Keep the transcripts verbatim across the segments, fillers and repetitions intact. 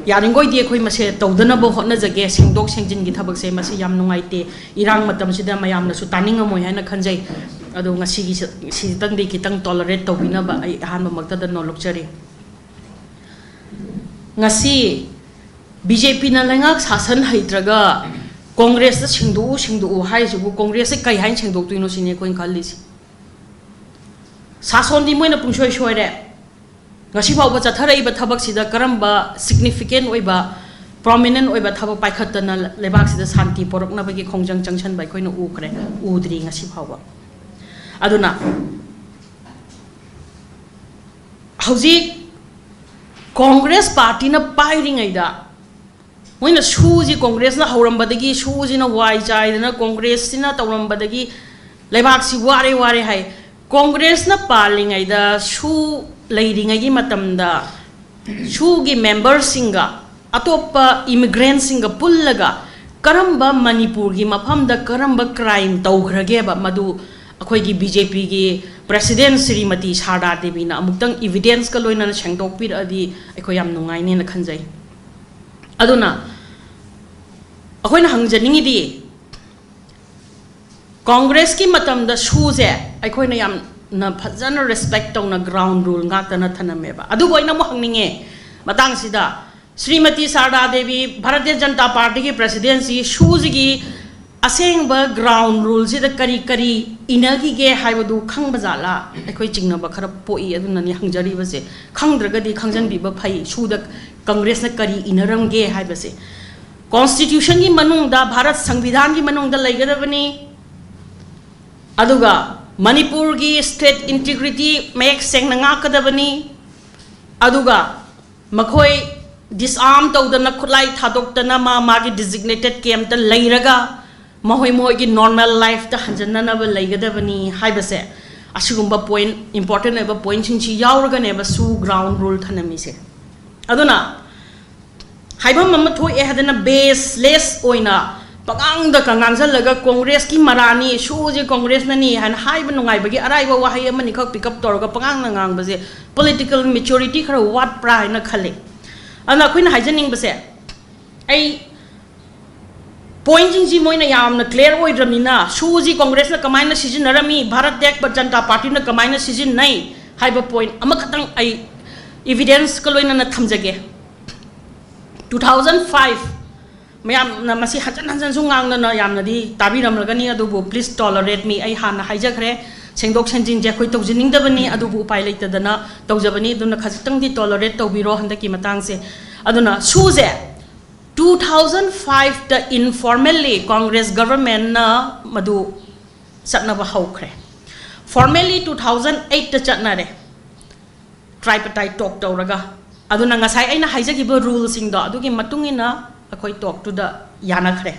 ꯌꯥꯔꯤꯈꯣꯏꯗꯤ ꯑꯩꯈꯣꯏ ꯃꯁꯦ ꯇꯧꯗꯅꯕ ꯍꯣꯠꯅꯖꯒꯦ꯫ ꯁꯦꯡꯗꯣꯛ ꯁꯦꯡꯖꯤꯟꯒꯤ ꯊꯕꯛꯁꯦ ꯃꯁꯤ ꯌꯥꯝ ꯅꯨꯡꯉꯥꯏꯇꯦ꯫ ꯏꯔꯥꯡ ꯃꯇꯝꯁꯤꯗ ꯃꯌꯥꯝꯅꯁꯨ ꯇꯥꯅꯤꯡꯉꯝꯃꯣꯏ ꯍꯥꯏꯅ ꯈꯟꯖꯩ꯫ ꯑꯗꯣ ꯉꯁꯤꯒꯤ ꯁꯤ-, ꯁꯤꯗꯪꯗꯤ ꯈꯤꯇꯪ tolerate ꯇꯧꯕꯤꯅꯕ ꯑꯩ ꯑꯍꯥꯟꯕꯃꯛꯇꯗ ꯅꯣꯜꯂꯨꯛꯆꯔꯤ꯫ ꯉꯁꯤ ꯕꯤ ꯖꯦ ꯄꯤꯅ ꯂꯩꯉꯥꯛ ꯁꯥꯁꯟ ꯍꯩꯇ꯭ꯔꯒ ꯀꯣꯡꯒ꯭ꯔꯦꯁꯇ ꯁꯦꯡꯗꯣꯛꯎ, ꯁꯦꯡꯗꯣꯛꯎ ꯍꯥꯏꯔꯤꯁꯤꯕꯨ ꯀꯣꯡꯒ꯭ꯔꯦꯁꯁꯦ ꯀꯩ ꯍꯥꯏꯅ ꯁꯦꯡꯗꯣꯛꯇꯣꯏꯅꯣ ꯁꯤꯅꯤ ꯑꯩꯈꯣꯏꯅ ꯈꯜꯂꯤꯁꯤ꯫ ꯁꯥꯁꯣꯟꯗꯤ ꯃꯣꯏꯅ ꯄꯨꯡꯁꯣꯏ ꯁꯣꯏꯔꯦ꯫ ꯉꯁꯤ ꯐꯥꯎꯕ ꯆꯠꯊꯔꯛꯏꯕ ꯊꯕꯛꯁꯤꯗ ꯀꯔꯝꯕ significant ꯑꯣꯏꯕ, prominent ꯑꯣꯏꯕ ꯊꯕꯛ ꯄꯥꯏꯈꯠꯇꯅ ꯂꯩꯕꯥꯛꯁꯤꯗ ꯁꯥꯟꯇꯤ ꯄꯣꯔꯛꯅꯕꯒꯤ ꯈꯣꯡꯖꯪ ꯆꯪꯁꯟꯕ ꯑꯩꯈꯣꯏꯅ ꯎꯈ꯭ꯔꯦ, ꯎꯗ꯭ꯔꯤ ꯉꯁꯤ ꯐꯥꯎꯕ꯫ ꯑꯗꯨꯅ ꯍꯧꯖꯤꯛ ꯀꯣꯡꯒ꯭ꯔꯦꯁ ꯄꯥꯔꯇꯤꯅ ꯄꯥꯏꯔꯤꯉꯩꯗ ꯃꯣꯏꯅ ꯁꯨꯁꯤ ꯀꯣꯡꯒ꯭ꯔꯦꯁꯅ ꯍꯧꯔꯝꯕꯗꯒꯤ ꯁꯨꯁꯤꯅ ꯋꯥꯏ ꯆꯥꯏꯗꯅ ꯀꯣꯡꯒ꯭ꯔꯦꯁꯁꯤꯅ ꯇꯧꯔꯝꯕꯗꯒꯤ ꯂꯩꯕꯥꯛꯁꯤ ꯋꯥꯔꯦ ꯋꯥꯔꯦ ꯍꯥꯏ꯫ ꯀꯣꯡꯒ꯭ꯔꯦꯁꯅ ꯄꯥꯜꯂꯤꯉꯩꯗ ꯁꯨ ꯂꯩꯔꯤꯉꯩꯒꯤ ꯃꯇꯝꯗ ꯁꯨꯒꯤ memberꯁꯤꯡꯒ ꯑꯇꯣꯞꯄ immigrantꯁꯤꯡꯒ ꯄꯨꯜꯂꯒ ꯀꯔꯝꯕ ꯃꯅꯤꯄꯨꯔꯒꯤ ꯃꯐꯝꯗ ꯀꯔꯝꯕ crime ꯇꯧꯈ꯭ꯔꯒꯦꯕ, ꯃꯗꯨ ꯑꯩꯈꯣꯏꯒꯤ ꯕꯤ ꯖꯦ ꯄꯤꯒꯤ president ꯁ꯭ꯔꯤꯃꯇꯤ ꯁꯥꯔꯗꯥ ꯗꯦꯕꯤꯅ ꯑꯃꯨꯛꯇꯪ evidenceꯀ ꯂꯣꯏꯅꯅ ꯁꯦꯡꯗꯣꯛꯄꯤꯔꯛꯑꯗꯤ ꯑꯩꯈꯣꯏ ꯌꯥꯝ ꯅꯨꯡꯉꯥꯏꯅꯦꯅ ꯈꯟꯖꯩ꯫ ꯑꯗꯨꯅ ꯑꯩꯈꯣꯏꯅ ꯍꯪꯖꯅꯤꯡꯉꯤꯗꯤ, ꯀꯣꯡꯒ꯭ꯔꯦꯁꯀꯤ ꯃꯇꯝꯗ ꯁꯨꯁꯦ ꯑꯩꯈꯣꯏꯅ ꯌꯥꯝꯅ ꯐꯖꯅ respect ꯇꯧꯅ ground rule ꯉꯥꯛꯇꯅ ꯊꯅꯝꯃꯦꯕ꯫ ꯑꯗꯨꯕꯨ ꯑꯩꯅ ꯑꯃꯨꯛ ꯍꯪꯅꯤꯡꯉꯦ ꯃꯇꯥꯡꯁꯤꯗ, ꯁ꯭ꯔꯤꯃꯇꯤ ꯁꯥꯔꯗꯥ ꯗꯦꯕꯤ ꯚꯥꯔꯇꯤꯌ ꯖꯅꯇꯥ ꯄꯥꯔꯇꯤꯒꯤ presidentꯁꯤ ꯁꯨꯁꯤꯒꯤ ꯑꯁꯦꯡꯕ ground ruleꯁꯤꯗ ꯀꯔꯤ ꯀꯔꯤ ꯏꯅꯈꯤꯒꯦ ꯍꯥꯏꯕꯗꯨ ꯈꯪꯕ ꯖꯥꯠꯂꯥ? ꯑꯩꯈꯣꯏ ꯆꯤꯡꯅꯕ ꯈꯔ ꯄꯣꯛꯏ, ꯑꯗꯨꯅꯅꯤ ꯍꯪꯖꯔꯤꯕꯁꯦ꯫ ꯈꯪꯗ꯭ꯔꯒꯗꯤ ꯈꯪꯖꯟꯕꯤꯕ ꯐꯩ, ꯁꯨꯗ ꯀꯪꯒ꯭ꯔꯦꯁꯅ ꯀꯔꯤ ꯏꯅꯔꯝꯒꯦ ꯍꯥꯏꯕꯁꯦ꯫ Constitutionꯒꯤ ꯃꯅꯨꯡꯗ, ꯚꯥꯔꯠ ꯁꯪꯕꯤꯙꯥꯟꯒꯤ ꯃꯅꯨꯡꯗ ꯂꯩꯒꯗꯕꯅꯤ꯫ ꯑꯗꯨꯒ ꯃꯅꯤꯄꯨꯔꯒꯤ state integrity ꯃꯌꯦꯛ ꯁꯦꯡꯅ ꯉꯥꯛꯀꯗꯕꯅꯤ꯫ ꯑꯗꯨꯒ ꯃꯈꯣꯏ disarm ꯇꯧꯗꯅ, ꯈꯨꯠꯂꯥꯏ ꯊꯥꯗꯣꯛꯇꯅ, ꯃꯥ ꯃꯥꯒꯤ designated campꯇ ꯂꯩꯔꯒ ꯃꯈꯣꯏ ꯃꯈꯣꯏꯒꯤ normal lifeꯇ ꯍꯟꯖꯟꯅꯅꯕ ꯂꯩꯒꯗꯕꯅꯤ ꯍꯥꯏꯕꯁꯦ, ꯑꯁꯤꯒꯨꯝꯕ point, important ꯑꯣꯏꯕ pointꯁꯤꯡꯁꯤ ꯌꯥꯎꯔꯒꯅꯦꯕ ꯁꯨ ground rule ꯊꯅꯝꯃꯤꯁꯦ꯫ ꯑꯗꯨꯅ ꯍꯥꯏꯐꯝ ꯑꯃ ꯊꯣꯛꯑꯦ ꯍꯥꯏꯗꯅ baseless ꯑꯣꯏꯅ ꯄꯉꯥꯡꯗ ꯀꯉꯥꯡꯁꯜꯂꯒ ꯀꯣꯡꯒ꯭ꯔꯦꯁꯀꯤ ꯃꯔꯥꯅꯤ, ꯁꯨꯁꯦ ꯀꯣꯡꯒ꯭ꯔꯦꯁꯅꯅꯤ ꯍꯥꯏꯅ ꯍꯥꯏꯕ ꯅꯨꯡꯉꯥꯏꯕꯒꯤ ꯑꯔꯥꯏꯕ ꯋꯥꯍꯩ ꯑꯃꯅꯤꯈꯛ pick up ꯇꯧꯔꯒ ꯄꯉꯥꯡꯗ ꯉꯥꯡꯕꯁꯦ political maturity ꯈꯔ ꯋꯥꯠꯄ꯭ꯔꯥ ꯍꯥꯏꯅ ꯈꯜꯂꯤ꯫ ꯑꯗꯨꯅ ꯑꯩꯈꯣꯏꯅ ꯍꯥꯏꯖꯅꯤꯡꯕꯁꯦ, ꯑꯩ ꯄꯣꯏꯟꯁꯤꯡꯁꯤ ꯃꯣꯏꯅ ꯌꯥꯝꯅ ꯀ꯭ꯂꯤꯌꯥꯔ ꯑꯣꯏꯗ꯭ꯔꯕꯅꯤꯅ, ꯁꯨꯁꯤ ꯀꯣꯡꯒ꯭ꯔꯦꯁꯅ ꯀꯃꯥꯏꯅ ꯁꯤꯖꯤꯟꯅꯔꯝꯃꯤ, ꯚꯥꯔꯠ ꯇꯦꯛ ꯖꯅꯇꯥ ꯄꯥꯔꯇꯤꯅ ꯀꯃꯥꯏꯅ ꯁꯤꯖꯤꯟꯅꯩ ꯍꯥꯏꯕ ꯄꯣꯏꯟ ꯑꯃꯈꯛꯇꯪ ꯑꯩ ꯏꯚꯤꯗꯦꯟꯁꯀ ꯂꯣꯏꯅꯅ ꯊꯝꯖꯒꯦ꯫ Two thousand five, ꯃꯌꯥꯝꯅ ꯃꯁꯤ ꯍꯟꯖꯟ ꯍꯟꯖꯟꯁꯨ ꯉꯥꯡꯗꯅ ꯌꯥꯝꯅꯗꯤ ꯇꯥꯕꯤꯔꯝꯂꯒꯅꯤ, ꯑꯗꯨꯕꯨ please tolerate me꯫ ꯑꯩ ꯍꯥꯟꯅ ꯍꯥꯏꯖꯈ꯭ꯔꯦ, ꯁꯦꯡꯗꯣꯛ ꯁꯦꯡꯖꯤꯟꯁꯦ ꯑꯩꯈꯣꯏ ꯇꯧꯖꯅꯤꯡꯗꯕꯅꯤ, ꯑꯗꯨꯕꯨ ꯎꯄꯥꯏ ꯂꯩꯇꯗꯅ ꯇꯧꯖꯕꯅꯤ꯫ ꯑꯗꯨꯅ ꯈꯖꯤꯛꯇꯪꯗꯤ tolerate ꯇꯧꯕꯤꯔꯣ ꯍꯟꯗꯛꯀꯤ ꯃꯇꯥꯡꯁꯦ꯫ ꯑꯗꯨꯅ ꯁꯨꯁꯦ two thousand five ꯇ informally ꯀꯣꯡꯒ꯭ꯔꯦꯁ ꯒꯚꯔꯟꯃꯦꯟꯠꯅ ꯃꯗꯨ ꯆꯠꯅꯕ ꯍꯧꯈ꯭ꯔꯦ꯫ Formally two thousand eight ꯇ ꯆꯠꯅꯔꯦ, tripartite talk ꯇꯧꯔꯒ꯫ ꯑꯗꯨꯅ ꯉꯁꯥꯏ ꯑꯩꯅ ꯍꯥꯏꯖꯈꯤꯕ ꯔꯨꯜꯁꯤꯡꯗꯣ, ꯑꯗꯨꯒꯤ ꯃꯇꯨꯡ ꯏꯟꯅ ꯑꯩꯈꯣꯏ talk ꯇꯨꯗ ꯌꯥꯅꯈ꯭ꯔꯦ꯫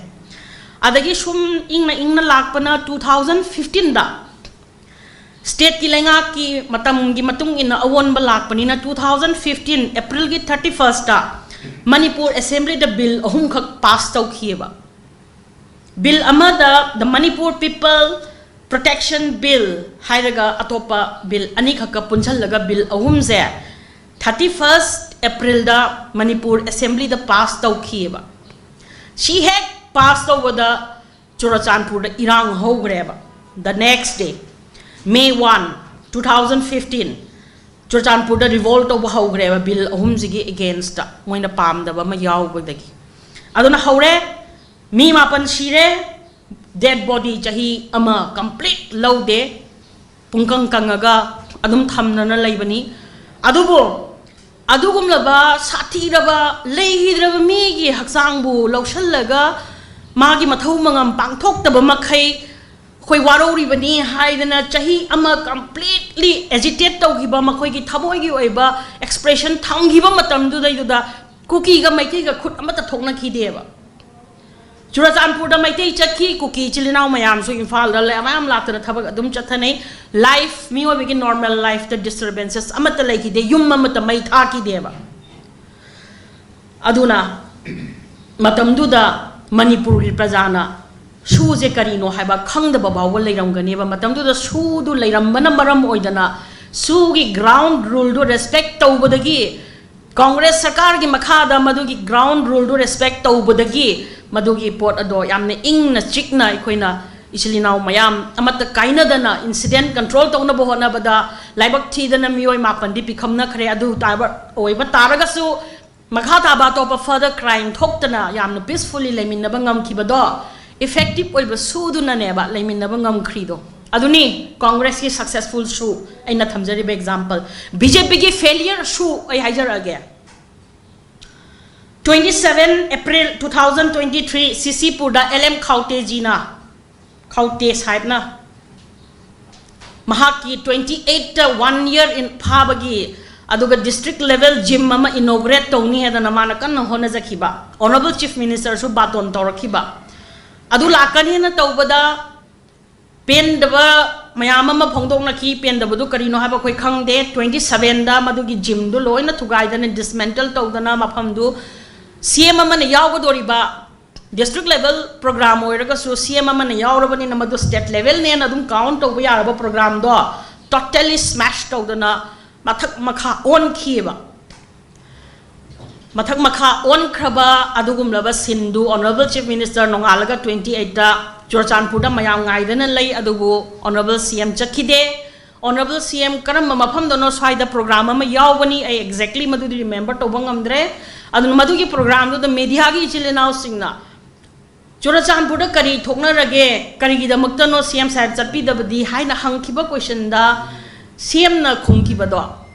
ꯑꯗꯒꯤ ꯁꯨꯝ ꯏꯪꯅ ꯏꯪꯅ ꯂꯥꯛꯄꯅ two thousand fifteen ꯗ, ꯁ꯭ꯇꯦꯠꯀꯤ ꯂꯩꯉꯥꯛꯀꯤ ꯃꯇꯝꯒꯤ ꯃꯇꯨꯡ ꯏꯟꯅ ꯑꯑꯣꯟꯕ ꯂꯥꯛꯄꯅꯤꯅ, two thousand fifteen April ꯒꯤ thirty first ꯇ ꯃꯅꯤꯄꯨꯔ ꯑꯦꯁꯦꯝꯕ꯭ꯂꯤꯗ ꯕꯤꯜ ꯑꯍꯨꯝꯈꯛ ꯄꯥꯁ ꯇꯧꯈꯤꯑꯕ꯫ ꯕꯤꯜ ꯑꯃꯗ the Manipur People Protection Bill ꯍꯥꯏꯔꯒ ꯑꯇꯣꯞꯄ ꯕꯤꯜ ꯑꯅꯤꯈꯛꯀ ꯄꯨꯟꯁꯤꯜꯂꯒ ꯕꯤꯜ ꯑꯍꯨꯝꯁꯦ thirty first April ꯗ ꯃꯅꯤꯄꯨꯔ ꯑꯦꯁꯦꯝꯕ꯭ꯂꯤꯗ ꯄꯥꯁ ꯇꯧꯈꯤꯑꯕ꯫ ꯁꯤ ꯍꯦꯛ ꯄꯥꯁ ꯇꯧꯕꯗ ꯆꯨꯔꯆꯥꯟꯄꯨꯔꯗ ꯏꯔꯥꯡ ꯍꯧꯈ꯭ꯔꯦꯕ꯫ The next day, May one, two thousand fifteen, ꯆꯨꯔꯆꯥꯟꯄꯨꯔꯗ revolt ꯇꯧꯕ ꯍꯧꯈ꯭ꯔꯦꯕ ꯕꯤꯜ ꯑꯍꯨꯝꯁꯤꯒꯤ against ꯇ, ꯃꯣꯏꯅ ꯄꯥꯝꯗꯕ ꯑꯃ ꯌꯥꯎꯕꯗꯒꯤ꯫ ꯑꯗꯨꯅ ꯍꯧꯔꯦ, ꯃꯤ ꯃꯥꯄꯟ ꯁꯤꯔꯦ, dead body ꯆꯍꯤ ꯑꯃ complete ꯂꯧꯗꯦ, ꯄꯨꯡꯀꯪ ꯀꯪꯉꯒ ꯑꯗꯨꯝ ꯊꯝꯗꯅ ꯂꯩꯕꯅꯤ꯫ ꯑꯗꯨꯕꯨ ꯑꯗꯨꯒꯨꯝꯂꯕ ꯁꯥꯊꯤꯔꯕ, ꯂꯩꯈꯤꯗ꯭ꯔꯕ ꯃꯤꯒꯤ ꯍꯛꯆꯥꯡꯕꯨ ꯂꯧꯁꯤꯜꯂꯒ ꯃꯥꯒꯤ ꯃꯊꯧ ꯃꯉꯝ ꯄꯥꯡꯊꯣꯛꯇꯕ ꯃꯈꯩ ꯑꯩꯈꯣꯏ ꯋꯥꯔꯧꯔꯤꯕꯅꯤ ꯍꯥꯏꯗꯅ ꯆꯍꯤ ꯑꯃ completely agitate ꯇꯧꯈꯤꯕ, ꯃꯈꯣꯏꯒꯤ ꯊꯃꯣꯏꯒꯤ ꯑꯣꯏꯕ expression ꯊꯝꯈꯤꯕ ꯃꯇꯝꯗꯨꯗꯩꯗꯨꯗ ꯀꯨꯀꯤꯒ ꯃꯩꯇꯩꯒ ꯈꯨꯠ ꯑꯃꯠꯇ ꯊꯣꯛꯅꯈꯤꯗꯦꯕ꯫ ꯆꯨꯔꯆꯥꯟꯄꯨꯔꯗ ꯃꯩꯇꯩ ꯆꯠꯈꯤ, ꯀꯨꯀꯤ ꯏꯆꯤꯜ ꯏꯅꯥꯎ ꯃꯌꯥꯝꯁꯨ ꯏꯝꯐꯥꯜꯗ ꯂꯩ-, ꯃꯌꯥꯝ ꯂꯥꯛꯇꯅ ꯊꯕꯛ ꯑꯗꯨꯝ ꯆꯠꯊꯅꯩ꯫ Life, ꯃꯤꯑꯣꯏꯕꯒꯤ normal life ꯇ disturbances ꯑꯃꯠꯇ ꯂꯩꯈꯤꯗꯦ, ꯌꯨꯝ ꯑꯃꯠꯇ ꯃꯩ ꯊꯥꯈꯤꯗꯦꯕ꯫ ꯑꯗꯨꯅ ꯃꯇꯝꯗꯨꯗ ꯃꯅꯤꯄꯨꯔꯒꯤ ꯄ꯭ꯔꯖꯥꯅ ꯁꯨꯁꯦ ꯀꯔꯤꯅꯣ ꯍꯥꯏꯕ ꯈꯪꯗꯕ ꯐꯥꯎꯕ ꯂꯩꯔꯝꯒꯅꯦꯕ꯫ ꯃꯇꯝꯗꯨꯗ ꯁꯨꯗꯨ ꯂꯩꯔꯝꯕꯅ ꯃꯔꯝ ꯑꯣꯏꯗꯅ ꯁꯨꯒꯤ ground rule ꯗꯨ respect ꯇꯧꯕꯗꯒꯤ ꯀꯣꯡꯒ꯭ꯔꯦꯁ ꯁꯔꯀꯥꯔꯒꯤ ꯃꯈꯥꯗ ꯃꯗꯨꯒꯤ ground ruleꯗꯨ respect ꯇꯧꯕꯗꯒꯤ ꯃꯗꯨꯒꯤ ꯄꯣꯠ ꯑꯗꯣ ꯌꯥꯝꯅ ꯏꯪꯅ ꯆꯤꯛꯅ ꯑꯩꯈꯣꯏꯅ ꯏꯆꯤꯜ ꯏꯅꯥꯎ ꯃꯌꯥꯝ ꯑꯃꯠꯇ ꯀꯥꯏꯅꯗꯅ incident control ꯇꯧꯅꯕ ꯍꯣꯠꯅꯕꯗ ꯂꯥꯏꯕꯛ ꯊꯤꯗꯅ ꯃꯤꯑꯣꯏ ꯃꯥꯄꯟꯗꯤ ꯄꯤꯈꯝꯅꯈ꯭ꯔꯦ꯫ ꯑꯗꯨ ꯇꯥꯕ ꯑꯣꯏꯕ ꯇꯥꯔꯒꯁꯨ ꯃꯈꯥ ꯇꯥꯕ ꯑꯇꯣꯞꯄ further crime ꯊꯣꯛꯇꯅ ꯌꯥꯝꯅ peacefully ꯂꯩꯃꯤꯟꯅꯕ ꯉꯝꯈꯤꯕꯗꯣ effective ꯑꯣꯏꯕ ꯁꯨꯗꯨꯅꯅꯦꯕ ꯂꯩꯃꯤꯟꯅꯕ ꯉꯝꯈ꯭ꯔꯤꯗꯣ꯫ ꯑꯗꯨꯅꯤ ꯀꯣꯡꯒ꯭ꯔꯦꯁꯀꯤ successful ꯁꯨ ꯑꯩꯅ ꯊꯝꯖꯔꯤꯕ example꯫ BJPꯒꯤ failure ꯁꯨ ꯑꯩ ꯍꯥꯏꯖꯔꯛꯑꯒꯦ꯫ Twenty seven April two thousand twenty three CCPurꯗ LM ꯈꯥꯎꯇꯦꯖꯤꯅ, ꯈꯥꯎꯇꯦ ꯁꯥꯍꯦꯕꯅ ꯃꯍꯥꯛꯀꯤ twenty eight one year in ꯐꯥꯕꯒꯤ ꯑꯗꯨꯒ district level gym ꯑꯃ inaugurate ꯇꯧꯅꯤ ꯍꯥꯏꯗꯅ ꯃꯥꯅ ꯀꯟꯅ ꯍꯣꯠꯅꯖꯈꯤꯕ, Honourable Chief Ministerꯁꯨ ꯕꯥꯇꯣꯟ ꯇꯧꯔꯛꯈꯤꯕ꯫ ꯑꯗꯨ ꯂꯥꯛꯀꯅꯤꯅ ꯇꯧꯕꯗ ꯄꯦꯟꯗꯕ ꯃꯌꯥꯝ ꯑꯃ ꯐꯣꯡꯗꯣꯛꯅꯈꯤ꯫ ꯄꯦꯟꯗꯕꯗꯨ ꯀꯔꯤꯅꯣ ꯍꯥꯏꯕ ꯑꯩꯈꯣꯏ ꯈꯪꯗꯦ꯫ Twenty sevenꯗ ꯃꯗꯨꯒꯤ gymꯗꯨ ꯂꯣꯏꯅ ꯊꯨꯒꯥꯏꯗꯅ dismantle ꯇꯧꯗꯅ ꯃꯐꯝꯗꯨ CM ꯑꯃꯅ ꯌꯥꯎꯒꯗꯣꯔꯤꯕ district level program ꯑꯣꯏꯔꯒꯁꯨ CM ꯑꯃꯅ ꯌꯥꯎꯔꯕꯅꯤꯅ ꯃꯗꯨ state levelꯅꯦꯅ ꯑꯗꯨꯝ count ꯇꯧꯕ ꯌꯥꯔꯕ programꯗꯣ totally smash ꯇꯧꯗꯅ ꯃꯊꯛ ꯃꯈꯥ ꯑꯣꯟꯈꯤꯑꯕ꯫ ꯃꯊꯛ ꯃꯈꯥ ꯑꯣꯟꯈ꯭ꯔꯕ ꯑꯗꯨꯒꯨꯝꯂꯕ sceneꯗꯨ Honourable Chief Minister ꯅꯣꯡꯉꯥꯜꯂꯒ twenty eightꯇ ꯆꯨꯔꯆꯥꯟꯄꯨꯔꯗ ꯃꯌꯥꯝ ꯉꯥꯏꯗꯅ ꯂꯩ, ꯑꯗꯨꯕꯨ Honourable CM ꯆꯠꯈꯤꯗꯦ꯫ Honourable CM ꯀꯔꯝꯕ ꯃꯐꯝꯗꯅꯣ ꯁ꯭ꯋꯥꯏꯗ program ꯑꯃ ꯌꯥꯎꯕꯅꯤ, ꯑꯩ exactly ꯃꯗꯨꯗꯤ remember ꯇꯧꯕ ꯉꯝꯗ꯭ꯔꯦ꯫ ꯑꯗꯨꯅ ꯃꯗꯨꯒꯤ programꯗꯨꯗ mediaꯒꯤ ꯏꯆꯤꯜ ꯏꯅꯥꯎꯁꯤꯡꯅ ꯆꯨꯔꯆꯥꯟꯄꯨꯔꯗ ꯀꯔꯤ ꯊꯣꯛꯅꯔꯒꯦ, ꯀꯔꯤꯒꯤꯗꯃꯛꯇꯅꯣ CM ꯁꯥꯍꯦꯕ ꯆꯠꯄꯤꯗꯕꯗꯤ ꯍꯥꯏꯅ ꯍꯪꯈꯤꯕ questionꯗ CMꯅ ꯈꯨꯝꯈꯤꯕꯗꯣ,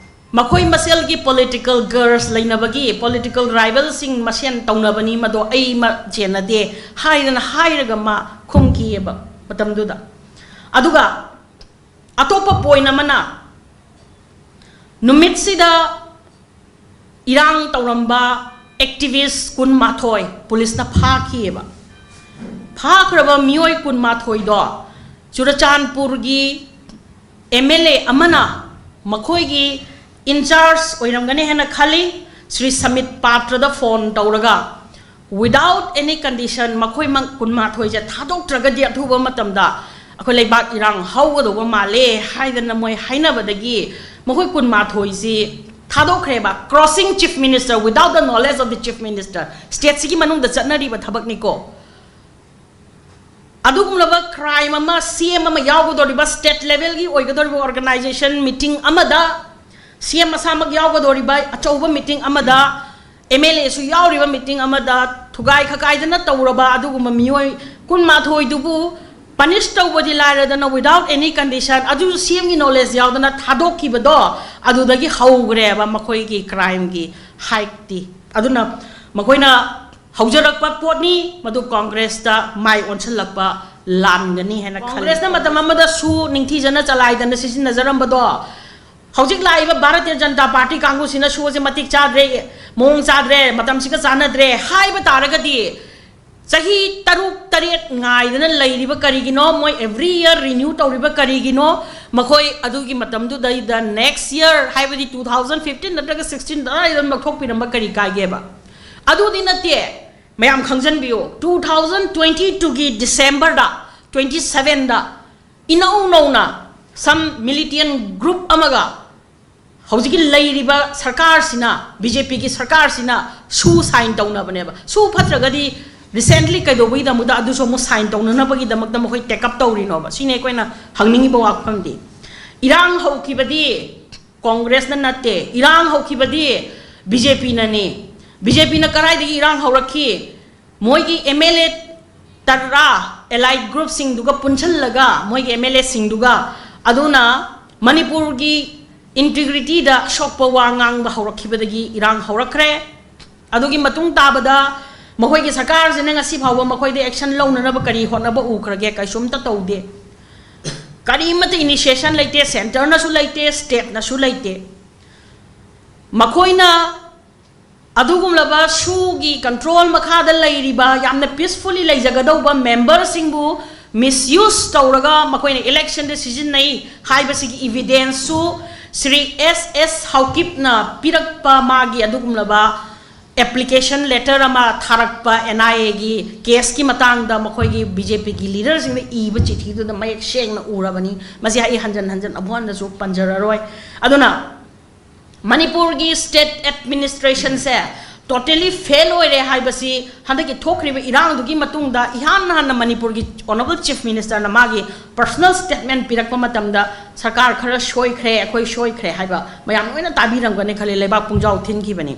ꯃꯈꯣꯏ ꯃꯁꯦꯜꯒꯤ political grudge ꯂꯩꯅꯕꯒꯤ, political rivalꯁꯤꯡ ꯃꯁꯦꯟ ꯇꯧꯅꯕꯅꯤ, ꯃꯗꯣ ꯑꯩ ꯃ-, ꯆꯦꯟꯅꯗꯦ ꯍꯥꯏꯗꯅ ꯍꯥꯏꯔꯒ ꯃꯥ ꯈꯨꯝꯈꯤꯑꯕ ꯃꯇꯝꯗꯨꯗ꯫ ꯑꯗꯨꯒ ꯑꯇꯣꯞꯄ point ꯑꯃꯅ, ꯅꯨꯃꯤꯠꯁꯤꯗ ꯏꯔꯥꯡ ꯇꯧꯔꯝꯕ activist ꯀꯨꯟꯃꯥꯊꯣꯏ ꯄꯨꯂꯤꯁꯅ ꯐꯥꯈꯤꯑꯕ꯫ ꯐꯥꯈ꯭ꯔꯕ ꯃꯤꯑꯣꯏ ꯀꯨꯟꯃꯥꯊꯣꯏꯗꯣ ꯆꯨꯔꯆꯥꯟꯄꯨꯔꯒꯤ MLA ꯑꯃꯅ ꯃꯈꯣꯏꯒꯤ in charge ꯑꯣꯏꯔꯝꯒꯅꯤ ꯍꯥꯏꯅ ꯈꯜꯂꯤ, ꯁ꯭ꯔꯤ ꯁꯃꯤꯠ ꯄꯥꯇ꯭ꯔꯗ phone ꯇꯧꯔꯒ without any condition ꯃꯈꯣꯏ ꯃ-, ꯀꯨꯟꯃꯥꯊꯣꯏꯁꯦ ꯊꯥꯗꯣꯛꯇ꯭ꯔꯒꯗꯤ ꯑꯊꯨꯕ ꯃꯇꯝꯗ ꯑꯩꯈꯣꯏ ꯂꯩꯕꯥꯛ ꯏꯔꯥꯡ ꯍꯧꯒꯗꯧꯕ ꯃꯥꯜꯂꯦ ꯍꯥꯏꯗꯅ ꯃꯣꯏ ꯍꯥꯏꯅꯕꯗꯒꯤ ꯃꯈꯣꯏ ꯀꯨꯟꯃꯥꯊꯣꯏꯁꯤ ꯊꯥꯗꯣꯛꯈ꯭ꯔꯦꯕ, crossing chief minister without the knowledge of the chief minister꯫ ꯁ꯭ꯇꯦꯠꯁꯤꯒꯤ ꯃꯅꯨꯡꯗ ꯆꯠꯅꯔꯤꯕ ꯊꯕꯛꯅꯤꯀꯣ꯫ ꯑꯗꯨꯒꯨꯝꯂꯕ crime ꯑꯃ, CM ꯑꯃ ꯌꯥꯎꯒꯗꯧꯔꯤꯕ, state levelꯒꯤ ꯑꯣꯏꯒꯗꯧꯔꯤꯕ organization meeting ꯑꯃꯗ, CM ꯃꯁꯥꯃꯛ ꯌꯥꯎꯒꯗꯧꯔꯤꯕ ꯑꯆꯧꯕ meeting ꯑꯃꯗ, MLAꯁꯨ ꯌꯥꯎꯔꯤꯕ meeting ꯑꯃꯗ ꯊꯨꯒꯥꯏ ꯈꯀꯥꯏꯗꯅ ꯇꯧꯔꯕ ꯑꯗꯨꯒꯨꯝꯕ ꯃꯤꯑꯣꯏ ꯀꯨꯟꯃꯥꯊꯣꯏꯗꯨꯕꯨ punish ꯇꯧꯕꯗꯤ ꯂꯥꯏꯔꯗꯅ, without any condition, ꯑꯗꯨꯁꯨ CMꯒꯤ knowledge ꯌꯥꯎꯗꯅ ꯊꯥꯗꯣꯛꯈꯤꯕꯗꯣ, ꯑꯗꯨꯗꯒꯤ ꯍꯧꯈ꯭ꯔꯦꯕ ꯃꯈꯣꯏꯒꯤ crimeꯒꯤ height ꯇꯤ꯫ ꯑꯗꯨꯅ ꯃꯈꯣꯏꯅ ꯍꯧꯖꯔꯛꯄ ꯄꯣꯠꯅꯤ, ꯃꯗꯨ Congressꯇ ꯃꯥꯏ ꯑꯣꯟꯁꯤꯜꯂꯛꯄ ꯂꯥꯟꯒꯅꯤ ꯍꯥꯏꯅ ꯈꯜꯂꯤ꯫ Congressꯅ ꯃꯇꯝ ꯑꯃꯗ ꯁꯨ ꯅꯤꯡꯊꯤꯖꯅ ꯆꯂꯥꯏꯗꯅ ꯁꯤꯖꯤꯟꯅꯖꯔꯝꯕꯗꯣ, ꯍꯧꯖꯤꯛ ꯂꯥꯛꯏꯕ ꯚꯥꯔꯇꯤꯌ ꯖꯅꯇꯥ ꯄꯥꯔꯇꯤ ꯀꯥꯡꯕꯨꯁꯤꯅ ꯁꯨ ꯑꯁꯦ ꯃꯇꯤꯛ ꯆꯥꯗ꯭ꯔꯦ, ꯃꯑꯣꯡ ꯆꯥꯗ꯭ꯔꯦ, ꯃꯇꯝꯁꯤꯒ ꯆꯥꯟꯅꯗ꯭ꯔꯦ ꯍꯥꯏꯕ ꯇꯥꯔꯒꯗꯤ, ꯆꯍꯤ ꯇꯔꯨꯛ ꯇꯔꯦꯠ ꯉꯥꯏꯗꯅ ꯂꯩꯔꯤꯕ ꯀꯔꯤꯒꯤꯅꯣ? ꯃꯣꯏ every year renew ꯇꯧꯔꯤꯕ ꯀꯔꯤꯒꯤꯅꯣ? ꯃꯈꯣꯏ ꯑꯗꯨꯒꯤ ꯃꯇꯝꯗꯨꯗꯩꯗ next year, ꯍꯥꯏꯕꯗꯤ two thousand fifteen ꯅꯠꯇ꯭ꯔꯒ sixteen ꯑꯗꯨꯋꯥꯏꯗ ꯑꯗꯨꯝ ꯂꯧꯊꯣꯛꯄꯤꯔꯝꯕ ꯀꯔꯤ ꯀꯥꯏꯒꯦꯕ? ꯑꯗꯨꯗꯤ ꯅꯠꯇꯦ꯫ ꯃꯌꯥꯝ ꯈꯪꯖꯟꯕꯤꯌꯨ, two thousand twenty twoꯒꯤ Decemberꯗ, twenty sevenꯗ ꯏꯅꯧ ꯅꯧꯅ some militant group ꯑꯃꯒ ꯍꯧꯖꯤꯛꯀꯤ ꯂꯩꯔꯤꯕ ꯁꯔꯀꯥꯔꯁꯤꯅ, BJPꯒꯤ ꯁꯔꯀꯥꯔꯁꯤꯅ ꯁꯨ sign ꯇꯧꯅꯕꯅꯦꯕ꯫ ꯁꯨ ꯐꯠꯇ꯭ꯔꯒꯗꯤ recently ꯀꯩꯗꯧꯕꯒꯤꯗꯃꯛꯇ ꯑꯗꯨꯁꯨ ꯑꯃꯨꯛ sign ꯇꯧꯅꯅꯕꯒꯤꯗꯃꯛꯇ ꯃꯈꯣꯏ take up ꯇꯧꯔꯤꯅꯣꯕ? ꯁꯤꯅꯤ ꯑꯩꯈꯣꯏꯅ ꯍꯪꯅꯤꯡꯉꯤꯕ ꯋꯥꯐꯝꯗꯤ꯫ ꯏꯔꯥꯡ ꯍꯧꯈꯤꯕꯗꯤ Congressꯅ ꯅꯠꯇꯦ, ꯏꯔꯥꯡ ꯍꯧꯈꯤꯕꯗꯤ BJPꯅꯅꯤ꯫ BJPꯅ ꯀꯗꯥꯏꯗꯒꯤ ꯏꯔꯥꯡ ꯍꯧꯔꯛꯈꯤ? ꯃꯣꯏꯒꯤ MLA ꯇꯔꯥ allied groupꯁꯤꯡꯗꯨꯒ ꯄꯨꯟꯁꯤꯜꯂꯒ, ꯃꯣꯏꯒꯤ MLAꯁꯤꯡꯗꯨꯒ, ꯑꯗꯨꯅ ꯃꯅꯤꯄꯨꯔꯒꯤ integrityꯗ ꯁꯣꯛꯄ ꯋꯥ ꯉꯥꯡꯕ ꯍꯧꯔꯛꯈꯤꯕꯗꯒꯤ ꯏꯔꯥꯡ ꯍꯧꯔꯛꯈ꯭ꯔꯦ꯫ ꯑꯗꯨꯒꯤ ꯃꯇꯨꯡ ꯇꯥꯕꯗ ꯃꯈꯣꯏꯒꯤ ꯁꯔꯀꯥꯔꯁꯤꯅ ꯉꯁꯤ ꯐꯥꯎꯕ ꯃꯈꯣꯏꯗ action ꯂꯧꯅꯅꯕ ꯀꯔꯤ ꯍꯣꯠꯅꯕ ꯎꯈ꯭ꯔꯒꯦ? ꯀꯩꯁꯨꯝꯇ ꯇꯧꯗꯦ꯫ ꯀꯔꯤꯃꯠꯇ initiation ꯂꯩꯇꯦ, centreꯅꯁꯨ ꯂꯩꯇꯦ, stateꯅꯁꯨ ꯂꯩꯇꯦ꯫ ꯃꯈꯣꯏꯅ ꯑꯗꯨꯒꯨꯝꯂꯕ ꯁꯨꯒꯤ control ꯃꯈꯥꯗ ꯂꯩꯔꯤꯕ, ꯌꯥꯝꯅ peacefully ꯂꯩꯖꯒꯗꯧꯕ memberꯁꯤꯡꯕꯨ misuse ꯇꯧꯔꯒ ꯃꯈꯣꯏꯅ electionꯗ ꯁꯤꯖꯤꯟꯅꯩ ꯍꯥꯏꯕꯁꯤꯒꯤ evidenceꯁꯨ ꯁ꯭ꯔꯤ S S ꯍꯥꯎꯀꯤꯞꯅ ꯄꯤꯔꯛꯄ ꯃꯥꯒꯤ ꯑꯗꯨꯒꯨꯝꯂꯕ application letter ꯑꯃ ꯊꯥꯔꯛꯄ NIAꯒꯤ caseꯀꯤ ꯃꯇꯥꯡꯗ ꯃꯈꯣꯏꯒꯤ BJPꯒꯤ leaderꯁꯤꯡꯗ ꯏꯕ ꯆꯤꯊꯤꯗꯨꯗ ꯃꯌꯦꯛ ꯁꯦꯡꯅ ꯎꯔꯕꯅꯤ꯫ ꯃꯁꯤ ꯑꯩ ꯍꯟꯖꯟ ꯍꯟꯖꯟ ꯑꯃꯨꯛ ꯍꯟꯅꯁꯨ ꯄꯟꯖꯔꯔꯣꯏ꯫ ꯑꯗꯨꯅ ꯃꯅꯤꯄꯨꯔꯒꯤ state administration ꯁꯦ totally fail ꯑꯣꯏꯔꯦ ꯍꯥꯏꯕꯁꯤ ꯍꯟꯗꯛꯀꯤ ꯊꯣꯛꯈ꯭ꯔꯤꯕ ꯏꯔꯥꯡꯗꯨꯒꯤ ꯃꯇꯨꯡꯗ ꯏꯍꯥꯟ ꯍꯥꯟꯅ ꯃꯅꯤꯄꯨꯔꯒꯤ Honourable Chief Minister ꯅ ꯃꯥꯒꯤ personal statement ꯄꯤꯔꯛꯄ ꯃꯇꯝꯗ ꯁꯔꯀꯥꯔ ꯈꯔ ꯁꯣꯏꯈ꯭ꯔꯦ, ꯑꯩꯈꯣꯏ ꯁꯣꯏꯈ꯭ꯔꯦ ꯍꯥꯏꯕ ꯃꯌꯥꯝ ꯂꯣꯏꯅ ꯇꯥꯕꯤꯔꯝꯒꯅꯤ ꯈꯜꯂꯤ, ꯂꯩꯕꯥꯛ ꯄꯨꯡꯖꯥꯎ ꯊꯤꯟꯈꯤꯕꯅꯤ꯫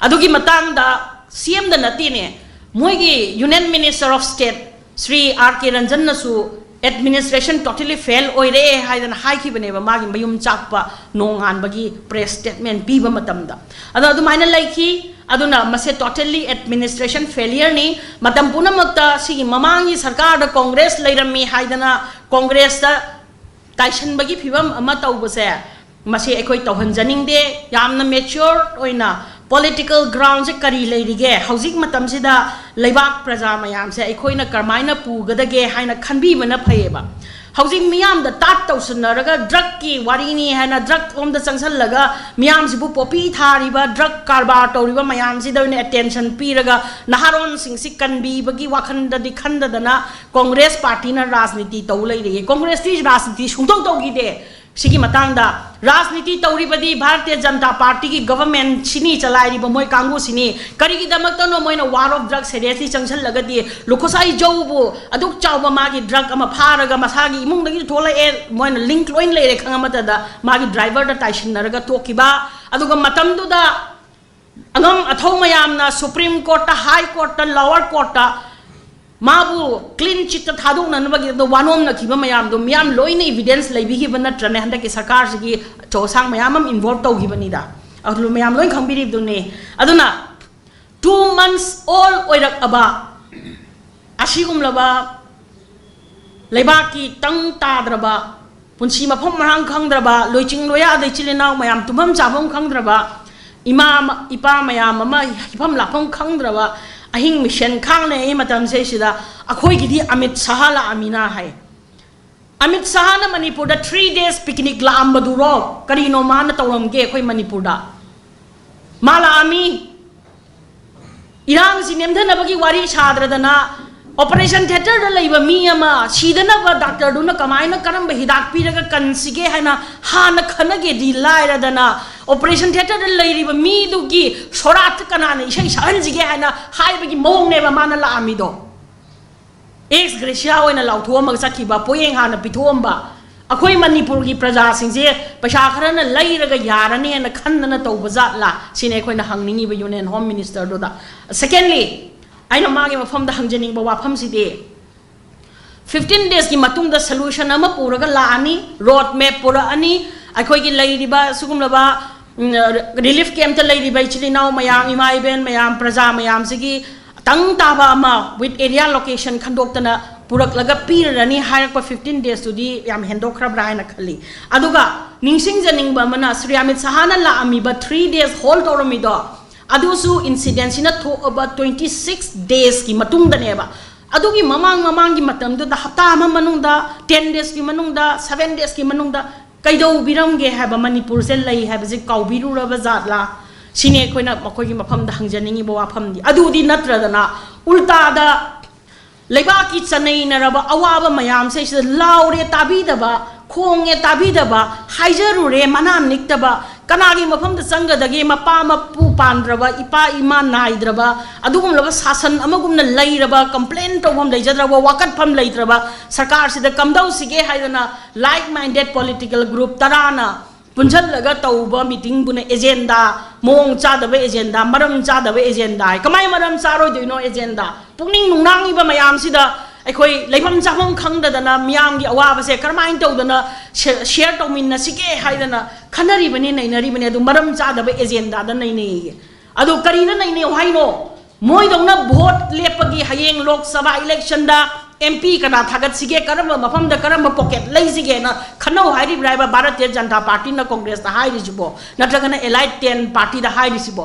ꯑꯗꯨꯒꯤ ꯃꯇꯥꯡꯗ C M ꯗ ꯅꯠꯇꯦꯅꯦ, ꯃꯣꯏꯒꯤ Union Minister of State Shri R K ꯔꯟꯖꯟꯅꯁꯨ administration totally fail ꯑꯣꯏꯔꯦ ꯍꯥꯏꯗꯅ ꯍꯥꯏꯈꯤꯕꯅꯦꯕ, ꯃꯥꯒꯤ ꯃꯌꯨꯝ ꯆꯥꯛꯄ ꯅꯣꯡꯉꯥꯟꯕꯒꯤ press statement ꯄꯤꯕ ꯃꯇꯝꯗ꯫ ꯑꯗꯣ ꯑꯗꯨꯃꯥꯏꯅ ꯂꯩꯈꯤ꯫ ꯑꯗꯨꯅ ꯃꯁꯦ totally administration failure ꯅꯤ꯫ ꯃꯇꯝ ꯄꯨꯝꯅꯃꯛꯇ ꯁꯤꯒꯤ ꯃꯃꯥꯡꯒꯤ ꯁꯔꯀꯥꯔꯗ Congress ꯂꯩꯔꯝꯃꯤ ꯍꯥꯏꯗꯅ Congress ꯇ ꯇꯥꯏꯁꯟꯕꯒꯤ ꯐꯤꯕꯝ ꯑꯃ ꯇꯧꯕꯁꯦ, ꯃꯁꯤ ꯑꯩꯈꯣꯏ ꯇꯧꯍꯟꯖꯅꯤꯡꯗꯦ꯫ ꯌꯥꯝꯅ mature ꯑꯣꯏꯅ political ground ꯁꯦ ꯀꯔꯤ ꯂꯩꯔꯤꯒꯦ, ꯍꯧꯖꯤꯛ ꯃꯇꯝꯁꯤꯗ ꯂꯩꯕꯥꯛ ꯄ꯭ꯔꯖꯥ ꯃꯌꯥꯝꯁꯦ ꯑꯩꯈꯣꯏꯅ ꯀꯔꯝꯍꯥꯏꯅ ꯄꯨꯒꯗꯒꯦ ꯍꯥꯏꯅ ꯈꯟꯕꯤꯕꯅ ꯐꯩꯌꯦꯕ꯫ ꯍꯧꯖꯤꯛ ꯃꯤꯌꯥꯝꯗ ꯇꯥꯠ ꯇꯧꯁꯤꯟꯅꯔꯒ drug ꯀꯤ ꯋꯥꯔꯤꯅꯤ ꯍꯥꯏꯅ drug ꯂꯣꯝꯗ ꯆꯪꯁꯜꯂꯒ ꯃꯤꯌꯥꯝꯁꯤꯕꯨ poppy ꯊꯥꯔꯤꯕ, drug ꯀꯔꯕꯥꯔ ꯇꯧꯔꯤꯕ ꯃꯌꯥꯝꯁꯤꯗ ꯑꯣꯏꯅ attention ꯄꯤꯔꯒ ꯅꯍꯥꯔꯣꯟꯁꯤꯡꯁꯤ ꯀꯟꯕꯤꯕꯒꯤ ꯋꯥꯈꯜꯗꯗꯤ ꯈꯟꯗꯗꯅ Congress party ꯅ ꯔꯥꯖꯅꯤꯇꯤ ꯇꯧ ꯂꯩꯔꯦ꯫ Congress ꯇꯤ ꯔꯥꯖꯅꯤꯇꯤ ꯁꯨꯡꯇꯧ ꯇꯧꯈꯤꯗꯦ꯫ ꯁꯤꯒꯤ ꯃꯇꯥꯡꯗ ꯔꯥꯖꯅꯤꯇꯤ ꯇꯧꯔꯤꯕꯗꯤ ꯚꯥꯔꯇꯤꯌ ꯖꯅꯇꯥ ꯄꯥꯔꯇꯤꯒꯤ government ꯁꯤꯅꯤ, ꯆꯂꯥꯏꯔꯤꯕ ꯃꯣꯏ ꯀꯥꯡꯕꯨꯁꯤꯅꯤ꯫ ꯀꯔꯤꯒꯤꯗꯃꯛꯇꯅꯣ ꯃꯣꯏꯅ war of drug seriously ꯆꯪꯁꯜꯂꯒꯗꯤ ꯂꯨꯈꯨꯁꯥꯏ ꯖꯧꯕꯨ ꯑꯗꯨꯛ ꯆꯥꯎꯕ ꯃꯥꯒꯤ drug ꯑꯃ ꯐꯥꯔꯒ ꯃꯁꯥꯒꯤ ꯏꯃꯨꯡꯗꯒꯤ ꯊꯣꯛꯂꯛꯑꯦ, ꯃꯣꯏꯅ link ꯂꯣꯏꯅ ꯂꯩꯔꯦ ꯈꯪꯉ ꯃꯇꯝꯗ ꯃꯥꯒꯤ driver ꯗ ꯇꯥꯏꯁꯤꯟꯅꯔꯒ ꯇꯣꯛꯈꯤꯕ꯫ ꯑꯗꯨꯒ ꯃꯇꯝꯗꯨꯗ ꯑꯉꯝ ꯑꯊꯧ ꯃꯌꯥꯝꯅ Supreme Court ꯇ, High Court ꯇ, Lower Court ꯇ ꯃꯥꯕꯨ clean chit ꯇ ꯊꯥꯗꯣꯛꯅꯅꯕꯒꯤꯗꯃꯛꯇ ꯋꯥꯅꯣꯝꯅꯈꯤꯕ ꯃꯌꯥꯝꯗꯣ ꯃꯤꯌꯥꯝ ꯂꯣꯏꯅ evidence ꯂꯩꯕꯤꯈꯤꯕ ꯅꯠꯇ꯭ꯔꯅꯦ? ꯍꯟꯗꯛꯀꯤ ꯁꯔꯀꯥꯔꯁꯤꯒꯤ ꯑꯆꯧ ꯑꯁꯥꯡ ꯃꯌꯥꯝ ꯑꯃ involve ꯇꯧꯈꯤꯕꯅꯤꯗ, ꯑꯗꯨ ꯃꯌꯥꯝ ꯂꯣꯏꯅ ꯈꯪꯕꯤꯔꯤꯕꯗꯨꯅꯤ꯫ ꯑꯗꯨꯅ two months old ꯑꯣꯏꯔꯛꯑꯕ ꯑꯁꯤꯒꯨꯝꯂꯕ ꯂꯩꯕꯥꯛꯀꯤ ꯇꯪ ꯇꯥꯗ꯭ꯔꯕ, ꯄꯨꯟꯁꯤ ꯃꯐꯝ ꯃꯔꯥꯡ ꯈꯪꯗ꯭ꯔꯕ, ꯂꯣꯏꯆꯤꯡ ꯂꯣꯌꯥꯗ ꯏꯆꯤꯜ ꯏꯅꯥꯎ ꯃꯌꯥꯝ ꯇꯨꯝꯐꯝ ꯆꯥꯐꯝ ꯈꯪꯗ꯭ꯔꯕ, ꯏꯃꯥ ꯏꯄꯥ ꯃꯌꯥꯝ ꯑꯃ ꯍꯤꯐꯝ ꯂꯥꯐꯝ ꯈꯪꯗ꯭ꯔꯕ, ꯑꯍꯤꯡ ꯃꯤꯁꯦꯟ ꯈꯥꯡꯅꯩ ꯃꯇꯝꯁꯦ ꯁꯤꯗ ꯑꯩꯈꯣꯏꯒꯤꯗꯤ ꯑꯃꯤꯠ ꯁꯍꯥ ꯂꯥꯛꯑꯃꯤꯅ ꯍꯥꯏ꯫ ꯑꯃꯤꯠ ꯁꯍꯥꯅ ꯃꯅꯤꯄꯨꯔꯗ three days picnic ꯂꯥꯛꯑꯝꯕꯗꯨꯔꯣ? ꯀꯔꯤꯅꯣ ꯃꯥꯅ ꯇꯧꯔꯝꯒꯦ ꯑꯩꯈꯣꯏ ꯃꯅꯤꯄꯨꯔꯗ? ꯃꯥ ꯂꯥꯛꯑꯝꯃꯤ, ꯏꯔꯥꯡꯁꯤ ꯅꯦꯝꯊꯅꯕꯒꯤ ꯋꯥꯔꯤ ꯁꯥꯗ꯭ꯔꯗꯅ, operation theatre ꯗ ꯂꯩꯕ ꯃꯤ ꯑꯃ ꯁꯤꯗꯅꯕ doctor ꯗꯨꯅ ꯀꯃꯥꯏꯅ, ꯀꯔꯝꯕ ꯍꯤꯗꯥꯛ ꯄꯤꯔꯒ ꯀꯟꯁꯤꯒꯦ ꯍꯥꯏꯅ ꯍꯥꯟꯅ ꯈꯟꯅꯒꯦꯗꯤ ꯂꯥꯏꯔꯗꯅ, ꯑꯣꯄꯔꯦꯁꯟ ꯊꯤꯌꯦꯇꯔꯗ ꯂꯩꯔꯤꯕ ꯃꯤꯗꯨꯒꯤ ꯁꯣꯔꯥꯠꯇ ꯀꯅꯥꯅ ꯏꯁꯩ ꯁꯛꯍꯟꯁꯤꯒꯦ ꯍꯥꯏꯅ ꯍꯥꯏꯕꯒꯤ ꯃꯑꯣꯡꯅꯦꯕ ꯃꯥꯅ ꯂꯥꯛꯑꯝꯃꯤꯗꯣ꯫ ꯑꯦꯛꯁ ꯒ꯭ꯔꯦꯁꯤꯌꯥ ꯑꯣꯏꯅ ꯂꯥꯎꯊꯣꯛꯑꯝꯃꯒ ꯆꯠꯈꯤꯕ, ꯄꯣꯌꯦꯡ ꯍꯥꯟꯅ ꯄꯤꯊꯣꯛꯑꯝꯕ, ꯑꯩꯈꯣꯏ ꯃꯅꯤꯄꯨꯔꯒꯤ ꯄ꯭ꯔꯖꯥꯁꯤꯡꯁꯦ ꯄꯩꯁꯥ ꯈꯔꯅ ꯂꯩꯔꯒ ꯌꯥꯔꯅꯦꯅ ꯈꯟꯗꯅ ꯇꯧꯕ ꯖꯥꯠꯂꯥ ꯁꯤꯅꯤ ꯑꯩꯈꯣꯏꯅ ꯍꯪꯅꯤꯡꯉꯤꯕ ꯌꯨꯅꯤꯌꯟ ꯍꯣꯝ ꯃꯤꯅꯤꯁꯇꯔꯗꯨꯗ꯫ ꯁꯦꯀꯦꯟꯂꯤ, ꯑꯩꯅ ꯃꯥꯒꯤ ꯃꯐꯝꯗ ꯍꯪꯖꯅꯤꯡꯕ ꯋꯥꯐꯝꯁꯤꯗꯤ, ꯐꯤꯐꯇꯤꯟ ꯗꯦꯖꯀꯤ ꯃꯇꯨꯡꯗ ꯁꯣꯂꯨꯁꯟ ꯑꯃ ꯄꯨꯔꯒ ꯂꯥꯛꯑꯅꯤ, ꯔꯣꯗ ꯃꯦꯞ ꯄꯨꯔꯛꯑꯅꯤ, ꯑꯩꯈꯣꯏꯒꯤ ꯂꯩꯔꯤꯕ ꯁꯤꯒꯨꯝꯂꯕ ꯔꯤꯂꯤꯐ ꯀꯦꯝꯞꯇ ꯂꯩꯔꯤꯕ ꯏꯆꯤꯜ ꯏꯅꯥꯎ ꯃꯌꯥꯝ, ꯏꯃꯥ ꯏꯕꯦꯟ ꯃꯌꯥꯝ, ꯄ꯭ꯔꯖꯥ ꯃꯌꯥꯝꯁꯤꯒꯤ ꯇꯪ ꯇꯥꯕ ꯑꯃ ꯋꯤꯠ ꯑꯦꯔꯤꯌꯥ ꯂꯣꯀꯦꯁꯟ ꯈꯟꯗꯣꯛꯇꯅ ꯄꯨꯔꯛꯂꯒ ꯄꯤꯔꯔꯅꯤ ꯍꯥꯏꯔꯛꯄ ꯐꯤꯐꯇꯤꯟ ꯗꯦꯖꯇꯨꯗꯤ ꯌꯥꯝ ꯍꯦꯟꯗꯣꯛꯈ꯭ꯔꯕ꯭ꯔꯥ ꯍꯥꯏꯅ ꯈꯜꯂꯤ꯫ ꯑꯗꯨꯒ ꯅꯤꯡꯁꯤꯡꯖꯅꯤꯡꯕ ꯑꯃꯅ, ꯁ꯭ꯔꯤ ꯑꯃꯤꯠ ꯁꯍꯥꯅ ꯂꯥꯛꯑꯝꯃꯤꯕ ꯊ꯭ꯔꯤ ꯗꯦꯖ ꯍꯣꯜ ꯇꯧꯔꯝꯃꯤꯗꯣ, ꯑꯗꯨꯁꯨ ꯏꯟꯁꯤꯗꯦꯟꯁꯤꯅ ꯊꯣꯛꯑꯕ ꯇ꯭ꯋꯦꯟꯇꯤ ꯁꯤꯛꯁ ꯗꯦꯖꯀꯤ ꯃꯇꯨꯡꯗꯅꯦꯕ꯫ ꯑꯗꯨꯒꯤ ꯃꯃꯥꯡ ꯃꯃꯥꯡꯒꯤ ꯃꯇꯝꯗꯨꯗ, ꯍꯞꯇꯥ ꯑꯃ ꯃꯅꯨꯡꯗ, ꯇꯦꯟ ꯗꯦꯖꯀꯤ ꯃꯅꯨꯡꯗ, ꯁꯚꯦꯟ ꯗꯦꯖꯀꯤ ꯃꯅꯨꯡꯗ ꯀꯩꯗꯧꯕꯤꯔꯝꯒꯦ ꯍꯥꯏꯕ, ꯃꯅꯤꯄꯨꯔꯁꯦ ꯂꯩ ꯍꯥꯏꯕꯁꯦ ꯀꯥꯎꯕꯤꯔꯨꯔꯕ ꯖꯥꯠꯂꯥ? ꯁꯤꯅꯤ ꯑꯩꯈꯣꯏꯅ ꯃꯈꯣꯏꯒꯤ ꯃꯐꯝꯗ ꯍꯪꯖꯅꯤꯡꯉꯤꯕ ꯋꯥꯐꯝꯗꯤ꯫ ꯑꯗꯨꯗꯤ ꯅꯠꯇ꯭ꯔꯗꯅ ꯎꯜꯇꯥꯗ ꯂꯩꯕꯥꯛꯀꯤ ꯆꯅꯩꯅꯔꯕ ꯑꯋꯥꯕ ꯃꯌꯥꯝꯁꯦ ꯁꯤꯗ ꯂꯥꯎꯔꯦ ꯇꯥꯕꯤꯗꯕ, ꯈꯣꯡꯉꯦ ꯇꯥꯕꯤꯗꯕ, ꯍꯥꯏꯖꯔꯨꯔꯦ ꯃꯅꯥ ꯅꯤꯛꯇꯕ, ꯀꯅꯥꯒꯤ ꯃꯐꯝꯗ ꯆꯪꯒꯗꯒꯦ? ꯃꯄꯥ ꯃꯄꯨ ꯄꯥꯟꯗ꯭ꯔꯕ, ꯏꯄꯥ ꯏꯃꯥ ꯅꯥꯏꯗ꯭ꯔꯕ, ꯑꯗꯨꯒꯨꯝꯂꯕ ꯁꯥꯁꯟ ꯑꯃꯒꯨꯝꯅ ꯂꯩꯔꯕ, ꯀꯝꯄ꯭ꯂꯦꯟ ꯇꯧꯐꯝ ꯂꯩꯖꯗ꯭ꯔꯕ, ꯋꯥꯀꯠꯐꯝ ꯂꯩꯇ꯭ꯔꯕ ꯁꯔꯀꯥꯔꯁꯤꯗ ꯀꯝꯗꯧꯁꯤꯒꯦ ꯍꯥꯏꯗꯅ like minded political group ꯇꯔꯥꯅ ꯄꯨꯟꯁꯤꯜꯂꯒ ꯇꯧꯕ ꯃꯤꯇꯤꯡꯕꯨꯅ ꯑꯦꯖꯦꯟꯗꯥ, ꯃꯑꯣꯡ ꯆꯥꯗꯕ ꯑꯦꯖꯦꯟꯗꯥ, ꯃꯔꯝ ꯆꯥꯗꯕ ꯑꯦꯖꯦꯟꯗꯥ ꯍꯥꯏ꯫ ꯀꯃꯥꯏ ꯃꯔꯝ ꯆꯥꯔꯣꯏꯗꯣꯏꯅꯣ ꯑꯦꯖꯦꯟꯗꯥ? ꯄꯨꯛꯅꯤꯡ ꯅꯨꯡꯅꯥꯡꯉꯤꯕ ꯃꯌꯥꯝꯁꯤꯗ ꯑꯩꯈꯣꯏ ꯂꯩꯐꯝ ꯆꯥꯐꯝ ꯈꯪꯗꯗꯅ ꯃꯤꯌꯥꯝꯒꯤ ꯑꯋꯥꯕꯁꯦ ꯀꯔꯝꯍꯥꯏꯅ ꯇꯧꯗꯅ ꯁꯦ-, ꯁꯤꯌꯔ ꯇꯧꯃꯤꯟꯅꯁꯤꯒꯦ ꯍꯥꯏꯗꯅ ꯈꯟꯅꯔꯤꯕꯅꯤ, ꯅꯩꯅꯔꯤꯕꯅꯤ꯫ ꯑꯗꯨ ꯃꯔꯝ ꯆꯥꯗꯕ ꯑꯦꯖꯦꯟꯗꯥꯗ ꯅꯩꯅꯩꯌꯦ꯫ ꯑꯗꯨ ꯀꯔꯤꯗ ꯅꯩꯅꯩꯌꯣ ꯍꯥꯏꯅꯣ? ꯃꯣꯏꯗꯧꯅ ꯚꯣꯠ ꯂꯦꯞꯄꯒꯤ ꯍꯌꯦꯡ ꯂꯣꯛ ꯁꯚꯥ ꯏꯂꯦꯛꯁꯟꯗ ꯑꯦꯝ ꯄꯤ ꯀꯅꯥ ꯊꯥꯒꯠꯁꯤꯒꯦ, ꯀꯔꯝꯕ ꯃꯐꯝꯗ ꯀꯔꯝꯕ ꯄꯣꯀꯦꯠ ꯂꯩꯁꯤꯒꯦꯅ ꯈꯟꯅꯧ ꯍꯥꯏꯔꯤꯕ꯭ꯔꯥ ꯍꯥꯏꯕ ꯚꯥꯔꯇꯤꯌ ꯖꯅꯇꯥ ꯄꯥꯔꯇꯤꯅ ꯀꯣꯡꯒ꯭ꯔꯦꯁꯇ ꯍꯥꯏꯔꯤꯁꯤꯕꯣ? ꯅꯠꯇ꯭ꯔꯒꯅ ꯑꯦꯂꯥꯏꯠ ꯇꯦꯟ ꯄꯥꯔꯇꯤꯗ ꯍꯥꯏꯔꯤꯁꯤꯕꯣ?